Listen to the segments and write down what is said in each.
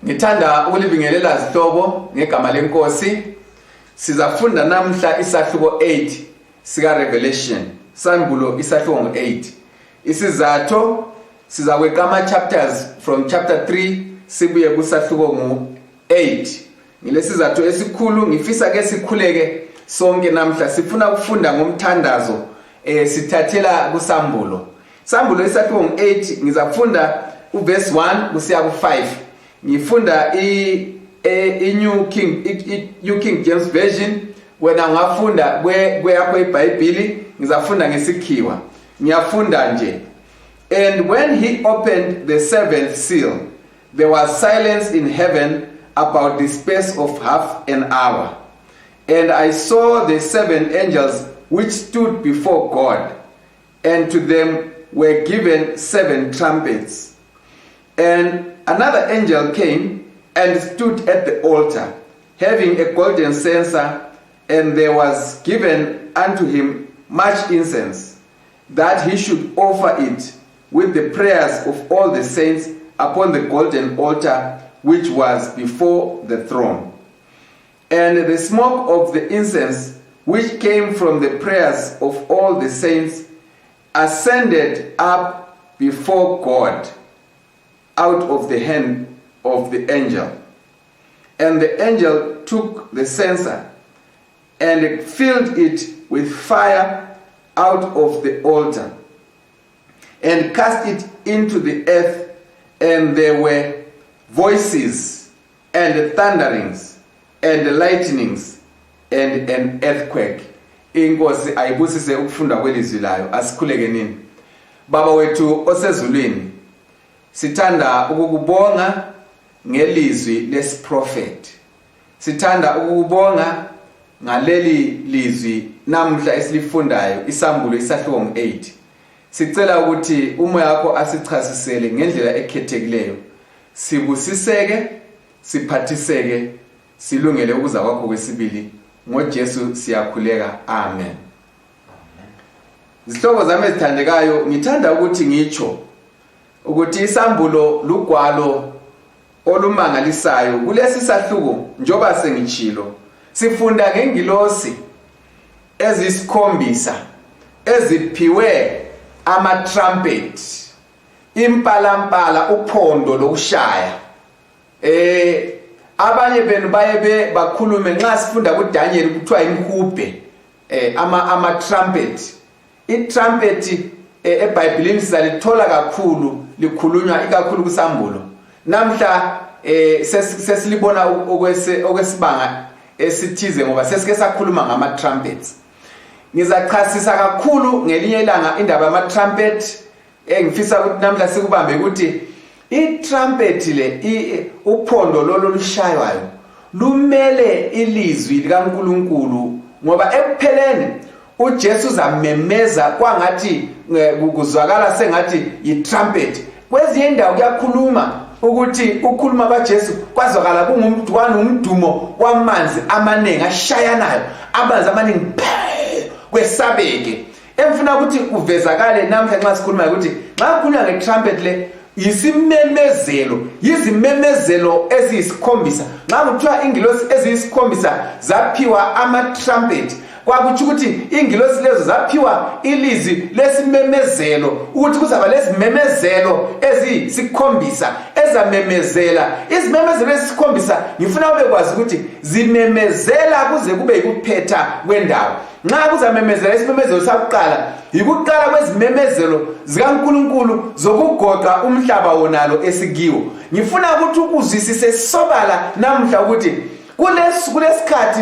Ngithanda ukulibingelela zihlobo ngegama lenkosi. Sizafunda namhla isahluko 8 sika Revelation. Sambulo isahluko 8. Isizatho sizakweqa ama chapters from chapter 3 sibuye kusahluko 8. Ngilesizatho esikhulu ngifisa ke sikhuleke sonke namhla sifuna ukufunda ngomthandazo sithathela kusambulo. Sambulo isahluko 8 ngizafunda uverse 1 kusiya ku5. Ngifunda New King James Version. Wena ngafunda kweyakho iBhayibheli ngizafunda ngesikhiwa. Ngiyafunda nje. And when he opened the seventh seal, there was silence in heaven about the space of half an hour. And I saw the 7 angels which stood before God, and to them were given 7 trumpets. And another angel came and stood at the altar, having a golden censer, and there was given unto him much incense, that he should offer it with the prayers of all the saints upon the golden altar which was before the throne. And the smoke of the incense which came from the prayers of all the saints ascended up before God out of the hand of the angel. And the angel took the censer and filled it with fire out of the altar and cast it into the earth, and there were voices and thunderings and lightnings and an earthquake. Inkosi ayibusise ukufunda kwelizwi layo. Asikhuleke nini. Baba wethu osezulwini, sithanda ukukubonga ngelizwi lesiprofeti. Sithanda ukukubonga ngaleli lizwi namhla esilifundayo isambulo isahluko 8. Sicela ukuthi umoya wakho asichasisele ngendlela ekhethekileyo. Sibusiseke, siphathiseke, silungele ukuza kwakho kwesibili. NgoJesu siyakhuleka. Amen. Zihlobo zami ezithandekayo, ngithanda ukuthi ngitsho ukuthi isambulo lugwalo olumangalisayo. Kulesi sahluko njoba sengitshilo, sifunda ngengilosi ezisikhombisa eziphiwe ama trumpet, impalampala, uphondo lokushaya. Abanye benu baye bakhulume nxa sifunda kuDaniel kuthiwa imhubhe, ama trumpet. I-trumpet eBhayibhelini sizalithola kakhulu likhulunywa ikakhulu kusambulo. Namhla sesilibona okwesibanga esithize ngoba sesike sakhuluma ngama trumpets. Ngizachasisa kakhulu ngelinye ilanga indaba yama trumpet. Ngifisa ukuthi namhla sikubambe ukuthi i-trumpet le uphondo lolo lushaywayo lumele ilizwi likaNkulunkulu, ngoba ekupheleni uJesu zamemeza kwangathi kuzwakala sengathi yi-trumpet. Kwezinye indawo kuyakhuluma ukuthi ukhuluma kaJesu kwazwakala umdumo wamanzi amaningi ashayanayo, amanzi amaningi kwesabeke. Emfuna ukuthi uvezakale namhla nxa sikhuluma ukuthi nxa kukhulunywa nge-trumpet le yizimemezelo eziyisikhombisa. Nxa kuthiwa ingilosi eziyisikhombisa zaphiwa ama-trumpet, kwakuthi ukuthi ingilosi lezo zaphiwa ilizwi lesimemezelo, ukuthi kuzaba lezimemezelo eziyisikhombisa ezamemezela. Izimemezelo ezisikhombisa ngifuna ubekwazi ukuthi zimemezela kuze kube yikuphetha kwendawo. Nxa kuzamemezela isimemezelo sakuqala, yikuqala kwezimemezelo zikaNkulunkulu zokugoqa umhlaba wonalo esikiwo. Ngifuna ukuthi ukuzwisise sobala namhla ukuthi kulesikhathi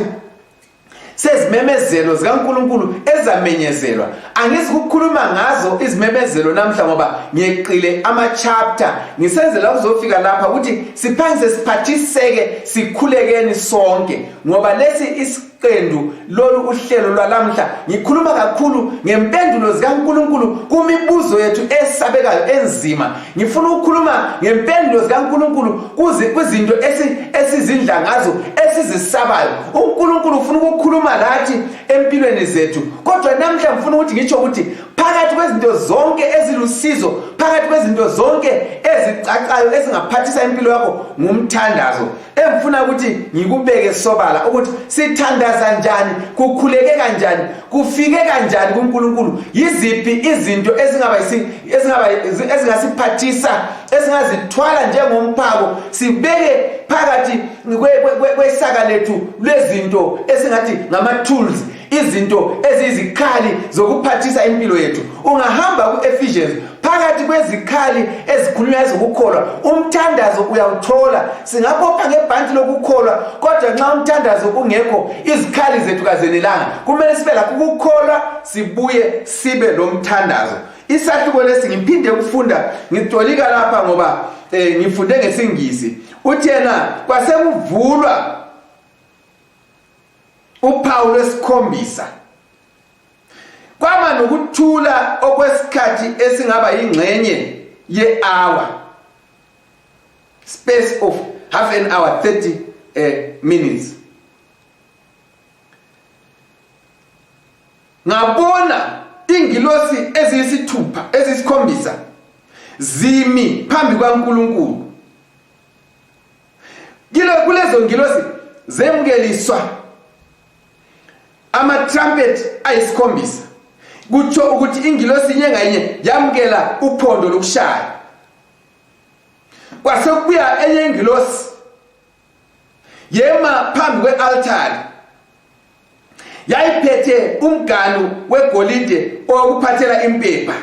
sezimemezelo zikaNkulunkulu ezamenyezelwa. Angizikukhuluma ngazo izimemezelo namhla ngoba ngiyeqile ama chapter, ngisenzela ukuzofika lapha ukuthi siphangise siphathiseke, sikhulekeni sonke, ngoba lesi isiqendu lolu uhlelo lwalamhla ngikhuluma kakhulu ngempendulo zikaNkulunkulu kumibuzo yethu esabekayo enzima. Ngifuna ukukhuluma ngempendulo zikaNkulunkulu kuzinto esizindla ngazo esizisabayo. uNkulunkulu ufuna ukukhuluma lathi empilweni zethu, kodwa namhla ngifuna ukuthi ngitsho ukuthi phakathi phakathi kwezinto zonke ezilusizo, phakathi kwezinto zonke ezicacayo ezingaphathisa impilo yakho ngumthandazo. Engifuna ukuthi ngikubeke sobala ukuthi sithandaza njani, kukhuleke kanjani, kufike kanjani kuNkulunkulu. Yiziphi izinto ezingasiphathisa, esingazithwala njengomphako, sibeke phakathi kwesaka lethu lwezinto esingathi ngama-tools, izinto eziyizikhali zokuphathisa impilo yethu. Ungahamba ku-Ephesians, phakathi kwezikhali ezikhulunywa ezokukholwa, umthandazo uyawuthola. Singabopha ngebhanti lokukholwa, kodwa nxa umthandazo ungekho, izikhali zethu kazenelanga. Kumele sibe lakho ukukholwa, sibuye sibe lo mthandazo. Isahluko lesi ngiphinde ukufunda, ngitolika lapha ngoba ngifunde ngesingisi. Uthi yena kwasekuvulwa uphawu lwesikhombisa, kwaba nokuthula okwesikhathi esingaba yingxenye ye-hour, space of half an hour, 30 minutes. Ngabona ingilosi eziyisithupha, eziyisikhombisa zimi phambi kwaNkulunkulu. Kulezo ngilosi zemkeliswa ama-trumpet ayisikhombisa. Kutsho ukuthi ingilosi inye ngayinye yamkela uphondo lokushaya. Kwasekubuya enye ingilosi yema phambi kwe-altari, yayiphethe umganu wegolide owokuphathela impepha.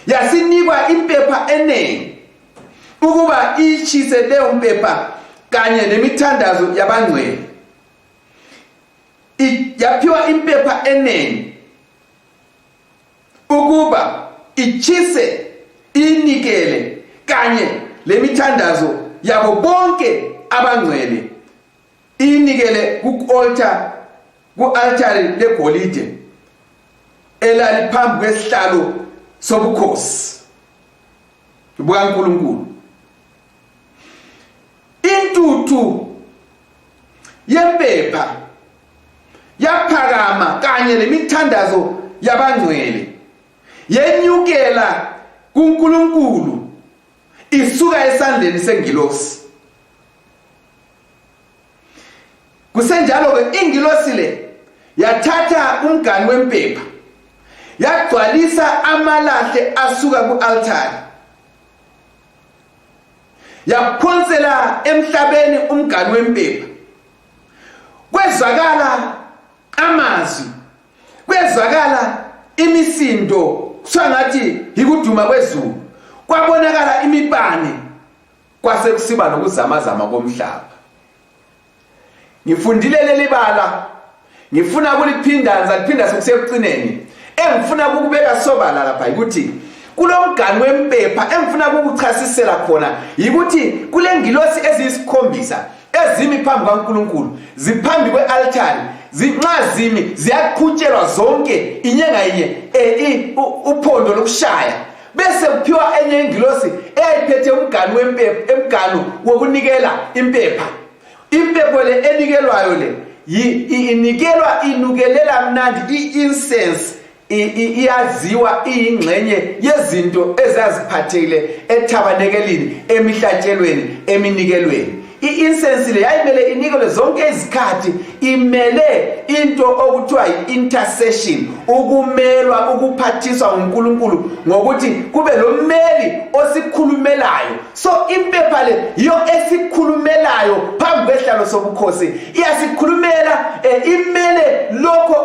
Yasinikwa impepha enengi ukuba itshise leyo mpepha kanye nemithandazo yabangcwele. Yaphiwa impepha enengi ukuba itshise, inikele kanye lemithandazo yabo bonke abangcwele, inikele ku-altari legolide elaliphambi kwesihlalo sobukhosi bukaNkulunkulu. Intuthu yempepha yaphakama kanye lemithandazo yabangcwele yenyukela kuNkulunkulu isuka esandleni sengilosi. Kusenjalo-ke ingilosi le yathatha umganu wempepha, yagcwalisa amalahle asuka ku-altari, yaphonsela emhlabeni umganu wempepha. Kwezwakala amazwi, kwezwakala imisindo, sangathi yikuduma kwezulu, kwabonakala imibane, kwasekusiba nokuzamazama komhlaba. Ngifundile leli bala, ngifuna ukuliphinda, ngizaliphinda sekusekucineni. Engifuna ukubeka sobala lapha ukuthi kulomganu wempepha engifuna ukukuchasisela khona yikuthi kule ngilosi eziyisikhombisa ezimi phambi kwaNkulunkulu, ziphambi kwe-altari, nxa zimi ziyaqhutshelwa zonke inye ngayinye uphondo lokushaya. Bese kuphiwa enye ingilosi eyayiphethe umganu wempepha, emganu wokunikela impepha. Impepho le enikelwayo le inikelwa inukelela mnandi, i-incense iyaziwa iyingxenye yezinto ezaziphathekile ethabanekelini, emihlatshelweni, eminikelweni. I-incense le yayimele inikelwe zonke izikhathi, imele into okuthiwa yi-intercession, ukumelwa, ukuphathiswa nguNkulunkulu ngokuthi kube lo mmeli osikhulumelayo. So impepha le yiyo esikhulumelayo phambi kwesihlalo sobukhosi, iyasikhulumela, imele lokho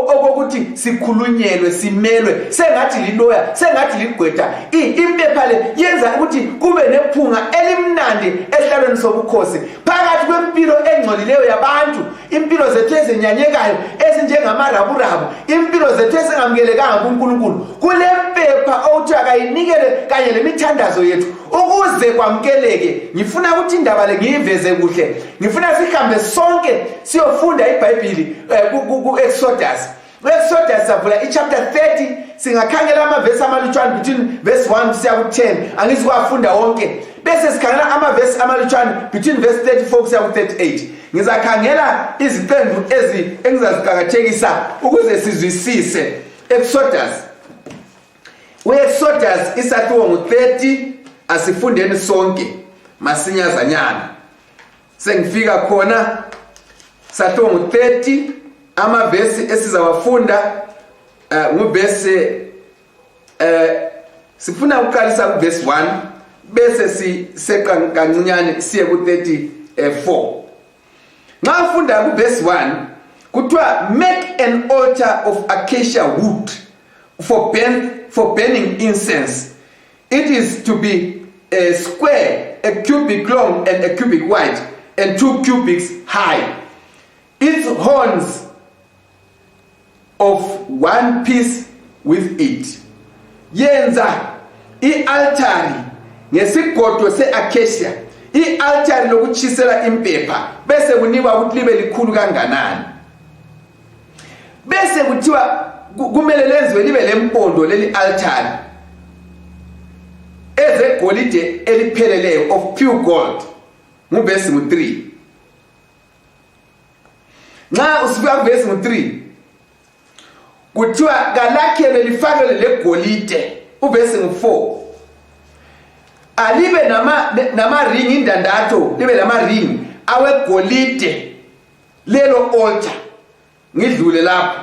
okokuthi sikhulunyelwe, simelwe, sengathi liloya, sengathi ligqwetha. Impepha le yenza ukuthi kube nephunga elimnandi esihlalweni sobukhosi phakathi kwempilo engcolileyo yabantu, impilo zethu ezinyanyekayo ezinjengamaraburabu, impilo zethu ezingamukelekanga kuNkulunkulu. Kule mpepha okuthiwa kayinikele kanye lemithandazo yethu ukuze kwamukeleke. Ngifuna ukuthi indaba le ngiyiveze kuhle, ngifuna sihambe sonke siyofunda iBhayibheli ku-Exodus. Exodus savula ichapter 30, singakhangela amavesi amalutshwana between verse 1 kusiya ku-10, angizikwafunda wonke. Bese sikhangela amavesi amalutshwana between verse 34 kusiya ku-38. Ngizakhangela iziqembu engizaziqakathekisa ukuze sizwisise. Exodus. We-Exodus isakhiwo ngu-30 asifundeni sonke masinyazanyana. Sengifika khona sakhiwo ngu-30 amavesi esizawafunda nguvesi sifuna ukuqalisa kuvesi 1 bese siseqa kancinyane siye ku-34. Nxa ufunda kuvesi 1 kuthiwa make an altar of acacia wood for burning incense. It is to be a square, a cubit long and a cubit wide, and 2 cubits high. Its horns of 1 piece with it. Yenza i-altari ngesigodo se-acacia, i-altari lokuchisela impepha, bese kunikwa ukuthi libe likhulu kanganani. Bese kuthiwa kumele lenziwe libe lempondo leli altari ezegolide elipheleleyo of pure gold. Nguvesi 3. Nxa usifika kuvesi 3 kuthiwa kalakhele lifakele legolide. Uvesi 4 alibe nama ring indandatho, libe nama ring awegolide lelo altar. Ngidlule lapho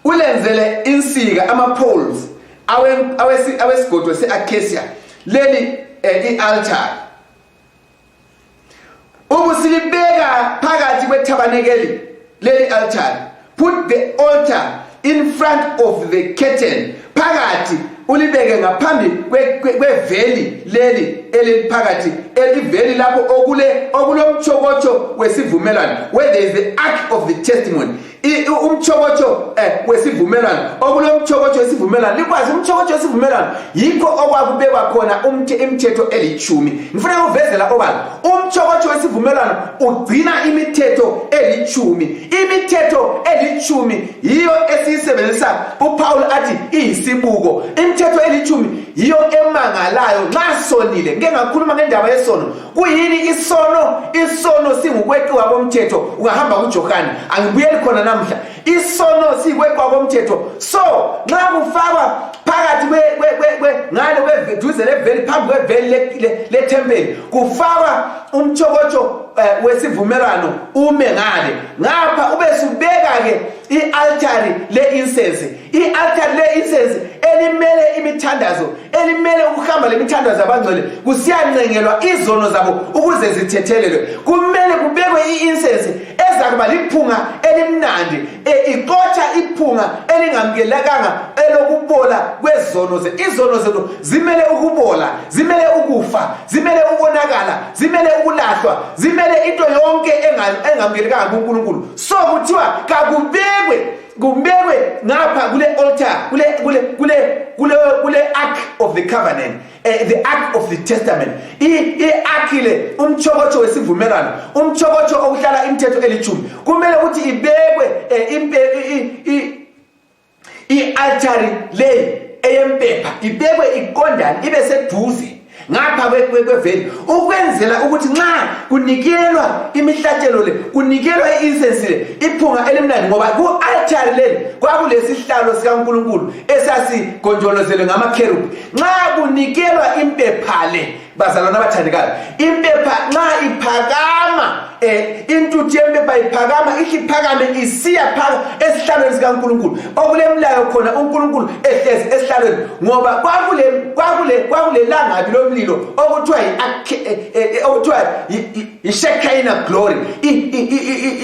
ulenzele insika ama poles awesigodo se-acacia leli i-altar. Ubusilibeka phakathi kwethabanekeli leli altar. Put the altar in front of the curtain. Phakathi ulibeke ngaphambi kweveli leli eliphakathi eliveli lapho okulomchokocho wesivumelwano, where there is the ark of the testimony. Umchokocho wesivumelwano, okulomchokocho wesivumelwano. Likwazi umchokocho wesivumelwano yikho okwakubekwa khona imithetho elithumi. Ngifuna uvezela obala umchokocho wesivumelwano ugcina imithetho elithumi. Imithetho elithumi yiyo esiyisebenzisa uPaul athi iyisibuko. Imithetho elithumi yiyo emangalayo nxa sonile. Ngeke ngakhuluma ngendaba yesono. Kuyini isono? Isono singukweqiwa komthetho. Ungahamba kuJohane angibuyeli khona namhla. Isono sikweqiwa komthetho. So nxa kufakwa phakathi ngale duze leveli, phambi kweveli lethempeli, kufakwa umchokocho wesivumelwano ume ngale. Ngapha ubesubeka ke i-altari le-incense. I-altari le-incense elimele imithandazo, elimele ukuhamba lemithandazo abangcwele kusiyancengelwa izono zabo ukuze zithethelelwe. Kumele kubekwe i-incense ezakuba liphunga elimnandi, ixotsha iphunga elingamkelekanga elokubola kwezono ze. Izono zenu zimele ukubola, zimele ukufa, zimele ukonakala, zimele ukulahlwa, zimele into yonke engamkelekanga kuNkulunkulu. So kuthiwa kubekwe ngapha kule altar, kule ark of the covenant, the ark of the testament. I-ark le umchokocho wesivumelwano, umchokocho okuhlala imithetho elithumi. Kumele ukuthi ibekwe i-altari le eyempepha, ibekwe iqondane, ibe seduze ngapha kweveli, ukwenzela ukuthi nxa kunikelwa imihlatshelo le, kunikelwa i-incense le, iphunga elimnandi, ngoba ku-altari leli kwakulesihlalo sikaNkulunkulu esasigonjolozelwe ngamakherubhi. Nxa kunikelwa impepha le, bazalwane abathandekayo, impepha nxa iphakama, intuthu yempepha iphakama, iphakame isiya phaka esihlalweni sikaNkulunkulu, okulemlayo khona uNkulunkulu ehlezi esihlalweni, ngoba kwakule langabi lomlilo okuthiwa i-Shekinah glory,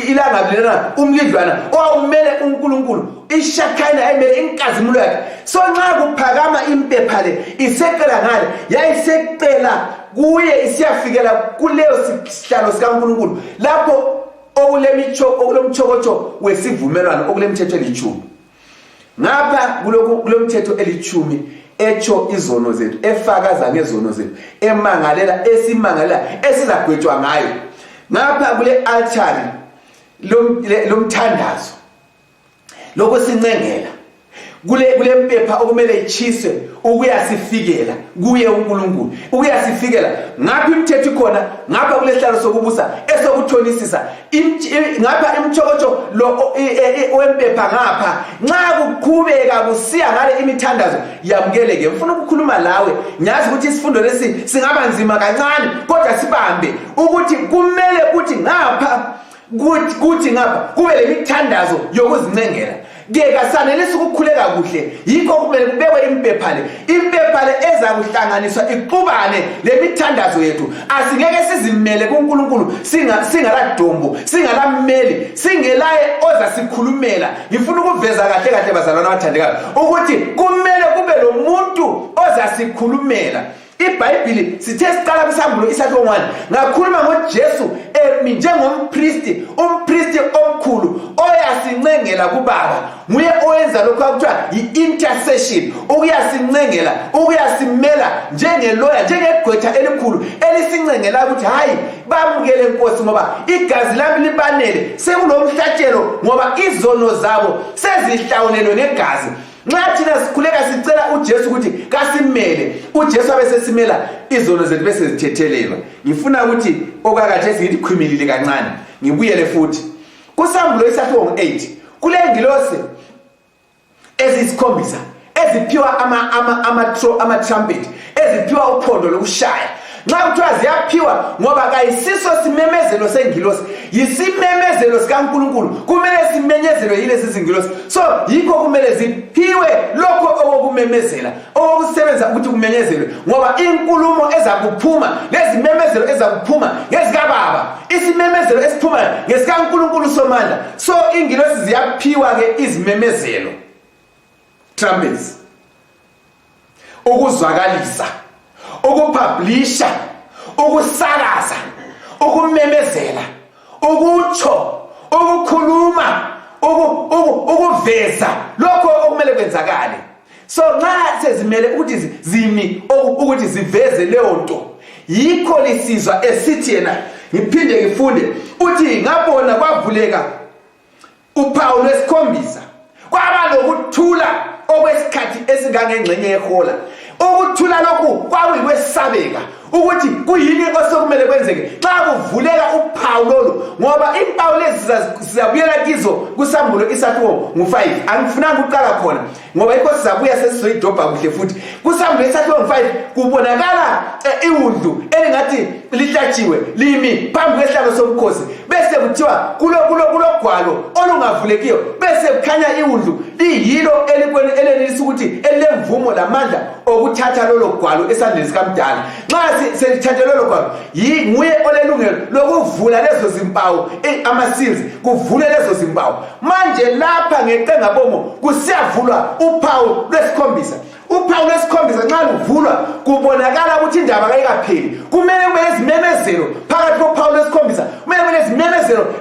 ilangabi lena umlidlwana owawumele uNkulunkulu, i-Shekinah ayimele inkazimulo yakhe. So nxa kuphakama impepha le iseqela ngale, yayiseqela kuye isiyafikela kuleyo sihlalo sikaNkulunkulu lapho okulomchokocho wesivumelwano, okulemthetho elithumi. Ngapha kulomthetho elithumi echo izono zethu, efakaza ngezono zethu, emangalela, esimangalela, esizagwetshwa ngayo. Ngapha kule altari lomthandazo lokusincengela kule mpepha okumele ichiswe ukuyasifikela kuye uNkulunkulu, ukuyasifikela ngapha imithetho ikhona, ngapha kulesihlalo sokubusa esokuthonisisa, ngapha imchokotsho lo wempepha ngapha. Nxa kuqhubeka kusiya ngale imithandazo yamukeleke. Ngifuna ukukhuluma lawe, ngiyazi ukuthi isifundo lesi singaba nzima kancane, kodwa sibambe ukuthi kumele kuthi ngapha kube lemithandazo yokuzincengela. Kasanelisa ukukhuleka kuhle, yikho kumele kubekwe impepha le eza kuhlanganiswa ixubane lemithandazo yethu. Asingeke sizimele kuNkulunkulu singaladombo, singalammeli, singelaye oza sikhulumela. Ngifuna ukuveza kahle bazalwane abathandekayo ukuthi kumele kube lo muntu oza sikhulumela. iBhayibheli sithe siqala kuSambulo isathu 1 ngakhuluma ngoJesu njengompristi, umpristi omkhulu oyasincengela kuBaba. Nguye oyenza lokho akuthiwa yi-intercession, ukuyasincengela, ukuyasimela njengeloya, njengegqwetha elikhulu elisincengela ukuthi hayi bamukele Nkosi ngoba igazi lami libanele, sekunomhlatshelo ngoba izono zabo sezihlawulelwe ngegazi. Nxa thina sikhuleka sicela uJesu ukuthi kasimele, uJesu abesesimela izono zethu bese zithethelelwa. Ngifuna ukuthi okakade sithi khwimilile kancane ngibuyele futhi kuSambulo isathu 8 kule ngilosi ezisikhombisa eziphiwa ama trumpet, eziphiwa uphondo lokushaya. Nxa kuthiwa ziyaphiwa ngoba kayisiso simemezelo sengilosi, yisimemezelo sikaNkulunkulu, kumele simenyezelwe yilesi zingilosi. So yikho kumele ziphiwe lokho okumemezela, okusebenza ukuthi kumenyezelwe, ngoba inkulumo ezakuphuma, lezimemezelo ezakuphuma ngezikaBaba, isimemezelo esiphuma ngesikaNkulunkulu somandla. So ingilosi ziyaphiwa ke izimemezelo, trumpets, ukuzwakalisa, ukupublisha, ukusakaza, ukumemezela, ukutsho, ukukhuluma, ukuveza lokho okumele kwenzakale. So nxa sezimele ukuthi zimi ukuthi ziveze leyo nto, yikho lisizwa esithi yena, ngiphinde ngifunde uthi ngabona kwavuleka uphawu lwesikhombisa, kwaba lokuthula okwesikhathi esingangengxenye yehola. Ukuthula lokhu kwakuyikwesabeka ukuthi kuyini osokumele kwenzeke xa kuvuleka uphawu lolu, ngoba impawu lezi sizabuyela kizo kuSambulo isathu 5. Angifunanga ukuqala khona ngoba ikho sizabuya sesizoyidobha kuhle futhi. KuSambulo isathu 5 kubonakala iwundlu elingathi lihlatshiwe limi phambi kwesihlalo sobukhosi, bese kuthiwa kulo gwalo olungavulekiyo, bese kukhanya iwundlu liyilo elenelisa ukuthi elemvumo lamandla okuthatha lolo gwalo esandleni sikaMdala. Nxa selithathe lolo gwalo, nguye olelungelo lokuvula lezo zimpawu, ama-seals, kuvule lezo zimpawu. Manje lapha ngeqengabomo kusiyavulwa uphawu lwesikhombisa. Uphawu lwesikhombisa nxa luvulwa kubonakala ukuthi indaba kayikapheli. Kumele kube izimemezelo phakathi kophawu lwesikhombisa, kumele kube izimemezelo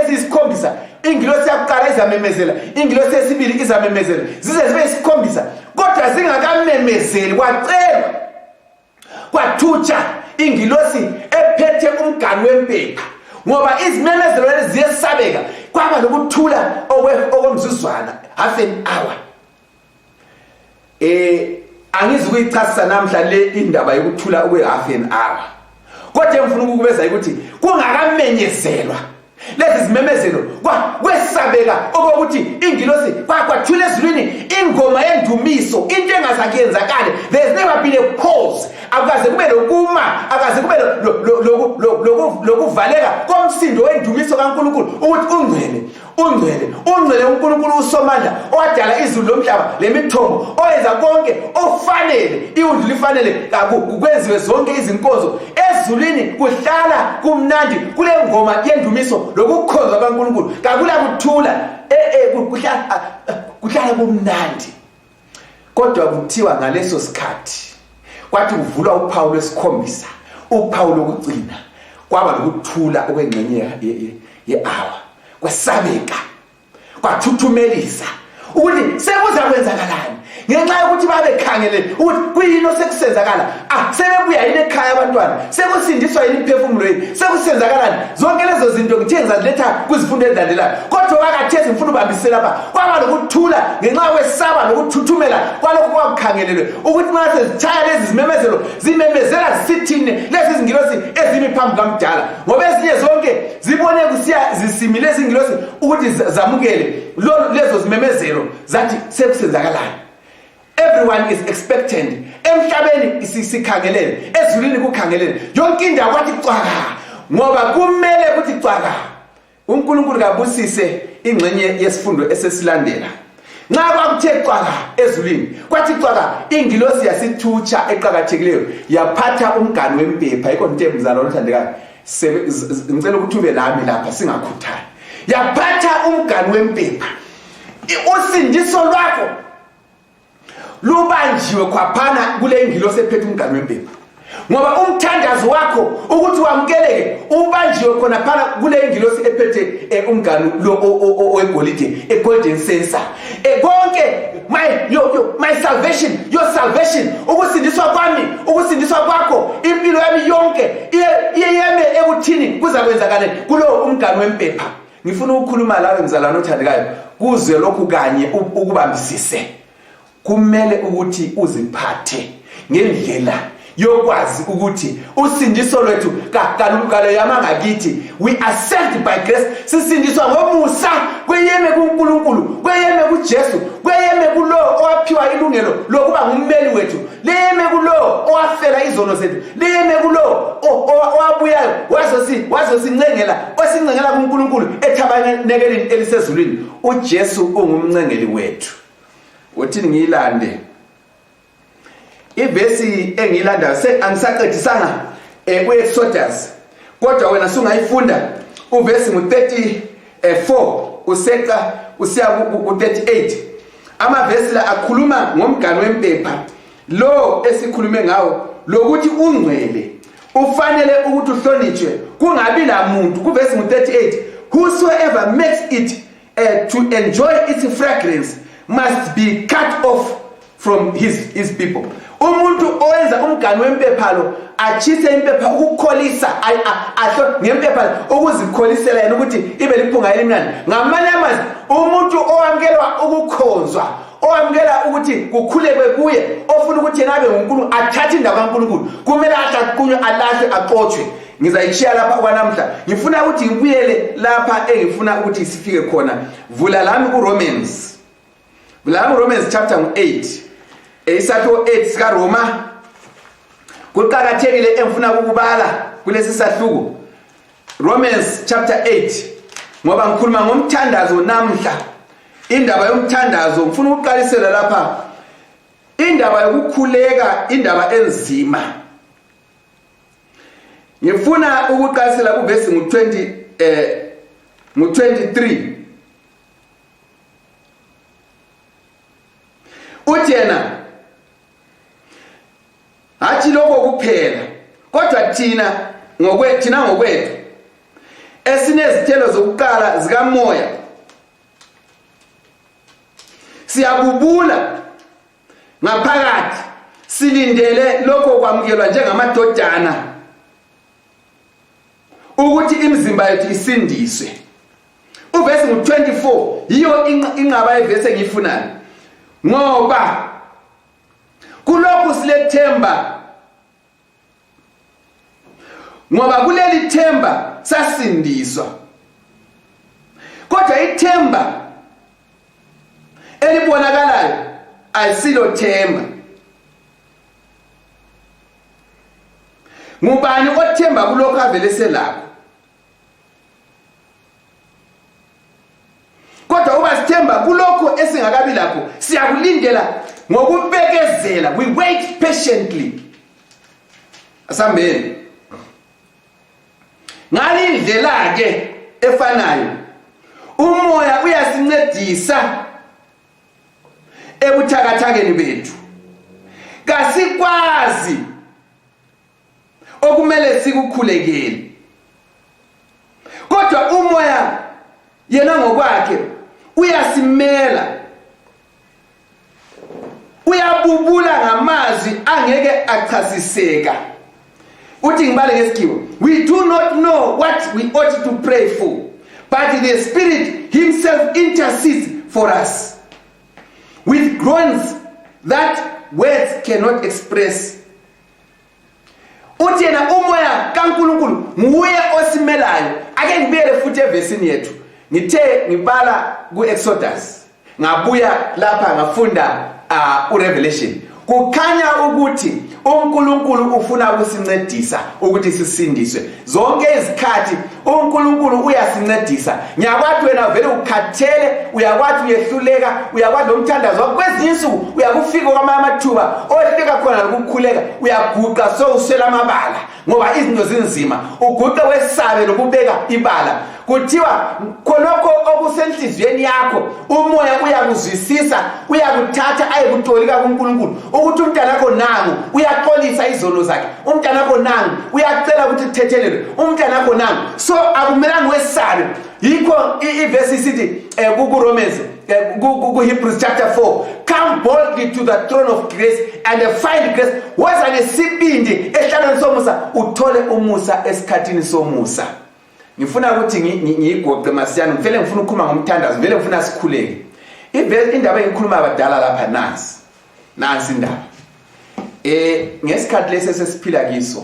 eziyisikhombisa. Ingilosi yakuqala izamemezela, ingilosi yesibili izamemezela, zize zibe isikhombisa. Kodwa zingakamemezeli kwacelwa kwathutsha ingilosi ephethe umganu wempepha, ngoba izimemezelo lezi ziyesabeka. Kwaba lokuthula okomzuzwana, half an hour. Angizukuyichasisa namhla le indaba yokuthula half an hour, kodwa ngifuna ukukubeza ukuthi kungakamenyezelwa lezi zimemezelo kwesabeka okokuthi ingilosi kwathula ezulwini ingoma yendumiso, into engazakuyenzakala. There's never been a pause, akaze kube lokuma, akaze kube lokuvaleka komsindo wendumiso kaNkulunkulu ukuthi ungcwele uNkulunkulu usomandla owadala izulu lomhlaba lemithombo, oyenza konke ofanele, iwundlu lifanele kwenziwe zonke izinkonzo ezulwini, kuhlala kumnandi kule ngoma yendumiso lokukhonza kaNkulunkulu, kakula kuthula, kuhlala kumnandi. Kodwa kuthiwa ngaleso sikhathi kwathi kuvulwa uphawu lwesikhombisa, uphawu lokugcina, kwaba lokuthula okwengxenye ye-hour, kwesabeka, kwathuthumelisa ukuthi sekuzakwenzakalani. ngenxa yokuthi babekhangele ukuthi kuyini osekusenzakala sebebuya yini ekhaya abantwana sekusindiswa yini imphefumulo yini sekusenzakalani zonke lezo zinto ngithe ngizaziletha kuzifundo ezilandelayo kodwa wakathesi ngifuna ubambisela lapha kwaba lokuthula ngenxa yokwesaba nokuthuthumela kwalokho kwakukhangelelwe ukuthi nxa sezitshaya lezi zimemezelo zimemezela zisithini lezi zingilosi ezimi phambi kamdala ngoba ezinye zonke zibone kusiya zisimile lezi zingilosi ukuthi zamukele lezo zimemezelo zathi sekusenzakalani. Everyone is expectant. Emhlabeni isikhangelele, ezulwini kukhangelele. Yonke indawo kwathi cwaka ngoba kumele kuthi cwaka. uNkulunkulu kabusise ingxenye yesifundo esesilandela. Nxa kwakuthe cwaka ezulwini kwathi cwaka ingilosi yasithutsha eqhakathekileyo yaphatha umganu wempepha yikho ntembu zalo othandekayo ngicela ukuthi ube lami lapha singakhuthali yaphatha umganu wempepha usindiso lwakho lubanjiwe kwaphana kule ingilosi ephethe umganu wempepha ngoba umthandazo wakho ukuthi wamukeleke ubanjiwe khona phana kule ingilosi ephethe umganu lo wegolide golden censer konke my salvation, your salvation, ukusindiswa kwami, ukusindiswa kwakho, impilo yami yonke iyeme ekuthini kuzakwenzakala kulo umganu wempepha. Ngifuna ukukhuluma lawe mzalwane othandekayo kuze lokhu kanye ukubambisise. Kumele ukuthi uziphathe ngendlela yokwazi ukuthi usindiso lwethu kalukalo yamangakithi we are saved by grace, sisindiswa ngomusa kweyeme kuNkulunkulu, kweyeme kuJesu, kweyeme kulo owaphiwa ilungelo lokuba ngummeli wethu, leyeme kulo owafela izono zethu, leyeme kulo owabuyayo wazosincengela osincengela kuNkulunkulu ethabanekelini elisezulwini. uJesu ungumncengeli wethu. Uthini ngiyilande ivesi engiyilandayo angisaqedisanga ku-Exodus kodwa wena sungayifunda uvesi ngu-34 useqa usiya ku-38. amavesi la akhuluma ngomganu wempepha lo esikhulume ngawo lokuthi ungcwele ufanele ukuthi uhlonitshwe kungabi lamuntu. Kuvesi ngu-38 whosoever makes it to enjoy its fragrance must be cut off from his people. Umuntu owenza umganu wempepha lo achise impepha ukukholisa ahlo ngempepha ukuzikholisela yena ukuthi ibe liphunga elimnandi. Ngamanye amazwi umuntu owamkelwa ukukhonzwa, owamkela ukuthi kukhulekwe kuye, ofuna ukuthi yena abe uNkulunkulu athathe indawo kaNkulunkulu kumele aqaqunywe alahle aqotshwe. Ngizayishiya lapha kwanamhla. Ngifuna ukuthi ngibuyele lapha engifuna ukuthi sifike khona. Vula lami kuRomans. Vula lami Romans chapter 8. Isatho 8 sika Roma kuqhakathekile engifuna ukubala kulesi sahluko. Romans chapter 8 ngoba ngikhuluma ngomthandazo namhla. Indaba yomthandazo ngifuna ukuqalisela lapha. Indaba yokukhuleka, indaba enzima. Ngifuna ukuqalisela kuvesi ngu-23. Uthi yena hathi lokho kuphela kodwa thina ngokwethu esinezithelo zokuqala zikamoya siyabubula ngaphakathi silindele lokho kwamukelwa njengamadodana ukuthi imizimba yethu isindiswe. Uvesi ngu-24 yiyo inqaba yevesi engiyifunayo ngoba kulokhu silethemba, ngoba kuleli themba sasindiswa. Kodwa ithemba elibonakalayo ayisilo themba. Ngubani othemba kulokhu avelese lakho? Kodwa uba sithemba kulokho esingakabi lakho siyakulindela ngokubekezela. We wait patiently. Asambeni. Ngalindlela ke efanayo umoya uyasincedisa ebuthakathakeni bethu. Kasikwazi okumele sikukhulekele. Kodwa umoya yena ngokwakhe uyasimela uyaphathiseka. Uthi ngibale ngesikhiwo, we do not know what we ought to pray for, but the Spirit himself intercedes for us with groans that words cannot express. Uthi yena umoya kaNkulunkulu nguye osimelayo. Ake ngibuyele futhi evesini yethu. Ngithe ngibala ku-Exodus, ngabuya lapha ngafunda uRevelation. Kukhanya ukuthi uNkulunkulu ufuna ukusincedisa ukuthi sisindiswe. Zonke izikhathi uNkulunkulu uyasincedisa. Ngiyakwathi wena vele ukhathele, uyakwathi uyehluleka, uyakwathi umthandazo kwezinye insuku uyakufika kwamamathuba ohleka khona ukukhuleka, uyaguqa so uswela amabala ngoba izinto zinzima, uguqa wesabe lokubeka ibala. Kuthiwa khonokho okusenhlizweni yakho umoya uyakuzwisisa, uyakuthatha ayekutolika kuNkulunkulu ukuthi umntana wakho nangu uyaxolisa izono zakhe, umntana wakho nangu uyacela ukuthi uthethelelwe, umntana wakho nangu. So akumelanga wesabe. Yikho iverse isithi kuRomans Hebrews chapter 4, come boldly to the throne of grace and find grace. Woza nesibindi ehlalweni somusa uthole umusa esikhathini somusa. Ngifuna ukuthi ngiyigoqe masiyana, ngifele ngifuna ukukhuluma ngomthandazo, vele ngifuna sikhuleke. Indaba engikhuluma abadala lapha nansi indaba. Ngesikhathi lesi sesiphila kiso,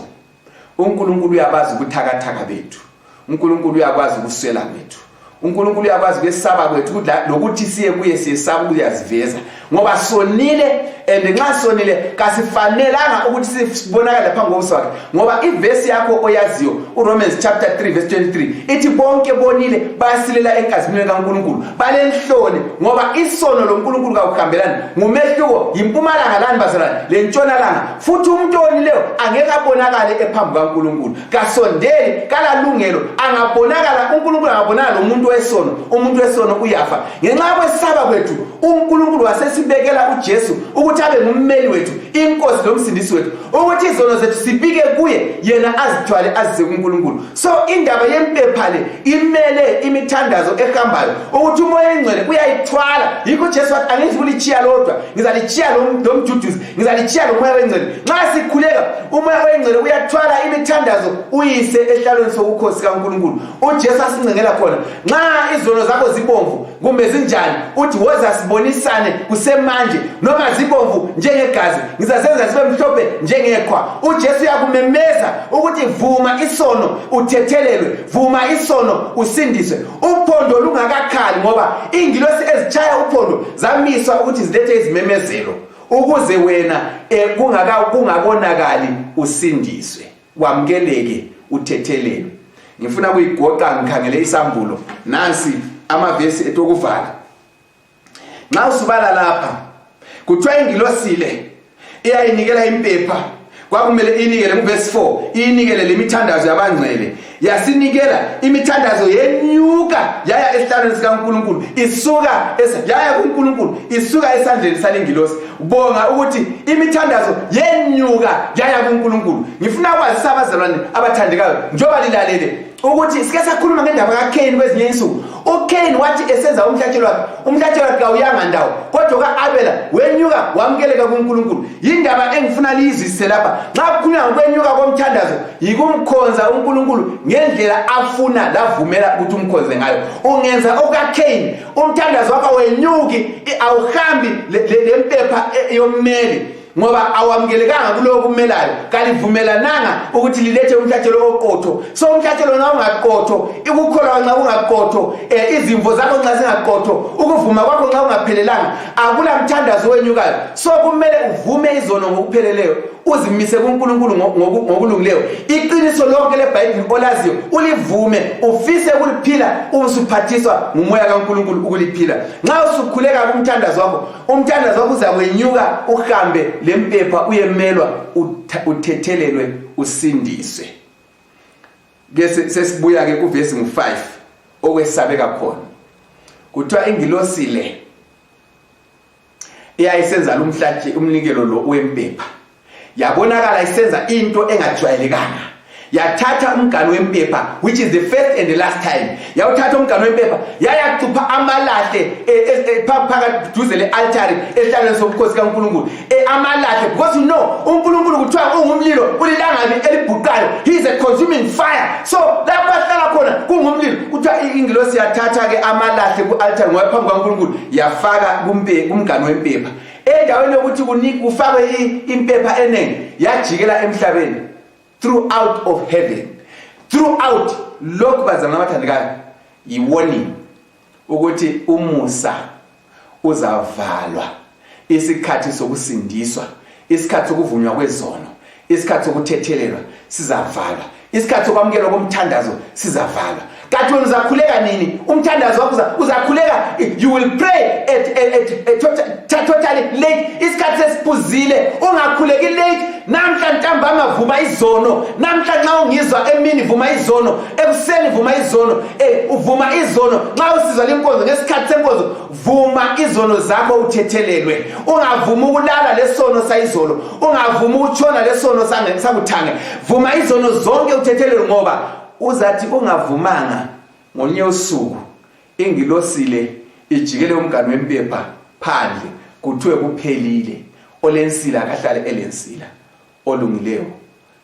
uNkulunkulu uyabazi ukuthakathaka bethu. uNkulunkulu uyakwazi ukuswela kwethu. uNkulunkulu uyakwazi ukwesaba kwethu lokuthi siye kuye siyesaba ukuyaziveza ngoba sonile, and nxa sonile kasifanelanga ukuthi sibonakala phambi kobuso bakhe, ngoba ivesi yakho oyaziyo uRomans chapter 3 verse 23 ithi bonke bonile bayasilela enkazimulweni kaNkulunkulu, balenhloni ngoba isono loNkulunkulu kakuhambelani. Ngumehluko yimpumalanga lani bazalwane lentshonalanga, futhi umuntu onileyo angeke abonakale ephambi kaNkulunkulu, kasondeli kalalungelo, angabonakala uNkulunkulu angabonakala lo muntu wesono. Umuntu wesono uyafa. Ngenxa kwesaba kwethu uNkulunkulu wasesibekela uJesu ukuthi abe ngummeli wethu, inkosi lomsindisi wethu, ukuthi izono zethu sibike kuye, yena azithwale azise kuNkulunkulu. So indaba yempepha le imele imithandazo ehambayo ukuthi umoya engcwele uyayithwala. Yikho Jesu wathi angithi kulichiya lodwa, ngizalichiya lo mduduzi, ngizalichiya lo moya wengcwele. Nxa sikhuleka umoya wengcwele uyathwala imithandazo uyise ehlalweni sobukhosi kaNkulunkulu. uJesu asincengela khona, nxa izono zakho zibomvu kumbe zinjani, uthi woza sibonisane kusemanje, noma zibomvu njengegazi ngizasenza sibe mhlophe njengekhwa. uJesu uyakumemeza ukuthi vuma isono uthethelelwe, vuma isono usindiswe. Uphondo lungakakhali ngoba ingilosi ezichaya uphondo zamiswa ukuthi zilethe izimemezelo ukuze wena kungabonakali usindiswe, wamkeleke, uthethelelwe. Ngifuna kuyigoqa ngikhangele isambulo nansi amavesi etokuvala. Nxa usubala lapha kuthiwa ingilosile iyayinikela impepha, kwakumele inikele kuverse 4, inikele lemithandazo yabangcwele, yasinikela imithandazo yenyuka yaya esihlalweni sikaNkulunkulu, yaya kuNkulunkulu isuka esandleni salengilosi. Bonga ukuthi imithandazo yenyuka yaya kuNkulunkulu. Ngifuna kwazisa abazalwane abathandekayo njoba lilalele ukuthi sike sakhuluma ngendaba kaKhayini kwezinye insuku. uKhayini wathi esenza umhlatshelo wakhe kawuyanga ndawo, kodwa kaAbela wenyuka wamkeleka kuNkulunkulu. Yindaba engifuna liyizwisise lapha. Nxa kukhulunywa ngokwenyuka komthandazo yikumkhonza uNkulunkulu ngendlela afuna lavumela ukuthi umkhonze ngayo. Ungenza okaKhayini, umthandazo wakho wenyuki, awuhambi lempepha yommeli ngoba awamkelekanga kulowo kumelayo, kalivumelananga ukuthi lilethe umhlatshelo oqotho. So umhlatshelo nxa ungaqotho, ikukholwa nxa ungaqotho, izimvo zakho nxa zingaqotho, ukuvuma kwakho nxa ungaphelelanga, akula mthandazo wenyukayo. So kumele uvume izono ngokupheleleyo, uzimise kuNkulunkulu ngokulungileyo. Iqiniso lonke leBhayibheli olaziyo ulivume, ufise ukuliphila, usuphathiswa ngumoya kaNkulunkulu ukuliphila. Nxa usukhuleka kumthandazo wakho, umthandazo wakho uzakwenyuka uhambe lempepha uyemelwa, uthethelelwe, usindiswe. Sesibuya ke kuverse 5 okwesabeka khona. Kuthiwa ingilosi le iyayisenza umnikelo lo wempepha, yabonakala isenza into engajwayelekanga. yathatha umganu wempepha, which is the first and the last time. Yawuthatha umganu wempepha yayacupha amalahle phakathi duze le-altari esihlalweni sobukhosi kaNkulunkulu. Amalahle, because you know uNkulunkulu kuthiwa ungumlilo ulilangabi elibhuqayo. He is a consuming fire. So lapho ahlala khona kungumlilo. Kuthiwa ingilosi yathatha ke amalahle ku-altari ngoba phambi kaNkulunkulu yafaka kumganu wempepha. Endaweni yokuthi kufakwe impepha eningi yajikela emhlabeni. Throughout of heaven, throughout lokhu bazama abathandekayo yi-warning ukuthi umusa uzavalwa, isikhathi sokusindiswa, isikhathi sokuvunywa kwezono, isikhathi sokuthethelelwa sizavalwa, isikhathi sokwamukelwa komthandazo sizavalwa. Kanti wena uzakhuleka nini? Umthandazo wakho uzakhuleka, you will pray at totally late. Isikhathi sesiphuzile, ungakhuleki late. Namhla ntambama vuma izono, namhla nxa ungizwa emini vuma izono, ekuseni vuma izono, uvuma izono. Nxa usizwa lenkonzo ngesikhathi senkonzo, vuma izono zakho uthethelelwe. Ungavuma ukulala lesono sayizolo, ungavuma ukutshona lesono sakuthange. Vuma izono zonke uthethelelwe ngoba uzathi ungavumanga ngonye usuku ingilosile ijikele umganu wempepha phandle kuthiwe kuphelile. Olensila kahlale elensila, olungileyo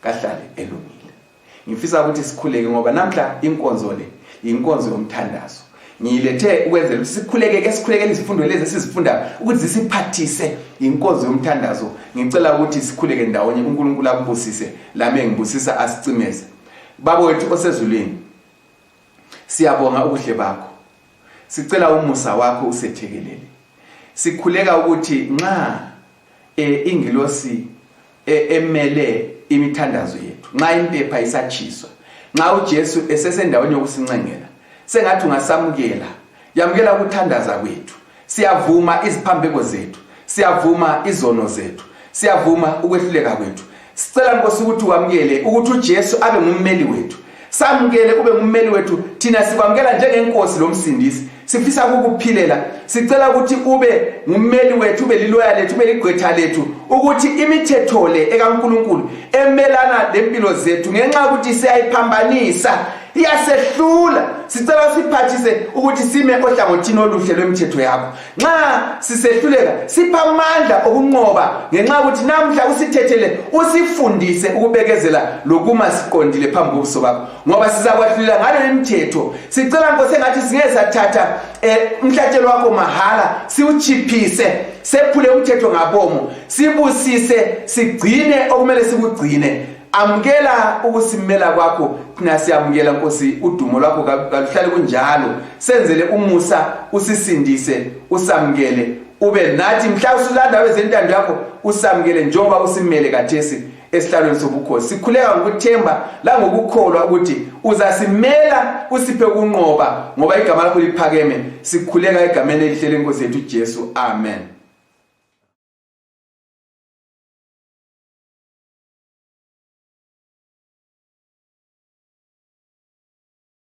kahlale elungile. Ngifisa ukuthi sikhuleke ngoba namhla inkonzo le inkonzo yomthandazo. Ngiyilethe ukwenzela ukuthi sikhuleke izifundo lezi sizifunda ukuthi zisiphathise inkonzo yomthandazo. Ngicela ukuthi sikhuleke ndawonye, uNkulunkulu akubusise lami ngibusisa asicimeze. Baba wethu osezulwini, siyabonga ubuhle bakho. Sicela umusa wakho usethekelele. Sikhuleka ukuthi nxa ingilosi emele imithandazo yethu, nxa impepha isatshiswa, nxa uJesu esesendaweni yokusincengela, sengathi ungasamukela, yamukela ukuthandaza kwethu. Siyavuma iziphambeko zethu, siyavuma izono zethu, siyavuma ukwehluleka kwethu. Sicela Nkosi ukuthi wamukele ukuthi uJesu abe ngummeli wethu. Samukele ube ngummeli wethu, thina sikwamukela njengenkosi lomsindisi. Sifisa ukukuphilela, sicela ukuthi ube ngummeli wethu, ube liloya lethu, ube ligqwetha lethu, ukuthi imithetho le ekaNkulunkulu emelana lempilo zethu ngenxa ukuthi siyayiphambanisa, iyasehlula. Sicela usiphathise ukuthi sime ohlangothini oluhle lwemithetho yakho. Nxa sisehluleka sipha amandla okunqoba ngenxa ukuthi namhla usithethele, usifundise ukubekezela lokuma siqondile phambi kobuso bakho, ngoba sizakwahlulela ngale mithetho. Sicela Nkosi engathi singeke sathatha umhlatshelo wakho mahala siuchiphise, sephule umthetho ngabomo, sibusise sigcine okumele sikugcine. Amukela ukusimela kwakho, thina siyamukela Nkosi, udumo lwakho kaluhlale kunjalo. Senzele umusa, usisindise, usamukele, ube nathi mhla usulanda wezentando yakho, usamukele njengoba usimele kathesi esihlalweni sobukhosi. Sikhuleka ngokuthemba la ngokukholwa ukuthi uzasimela, usiphe ukunqoba ngoba igama lakho liphakeme. Sikhuleka egameni elihle leNkosi yethu uJesu. Amen.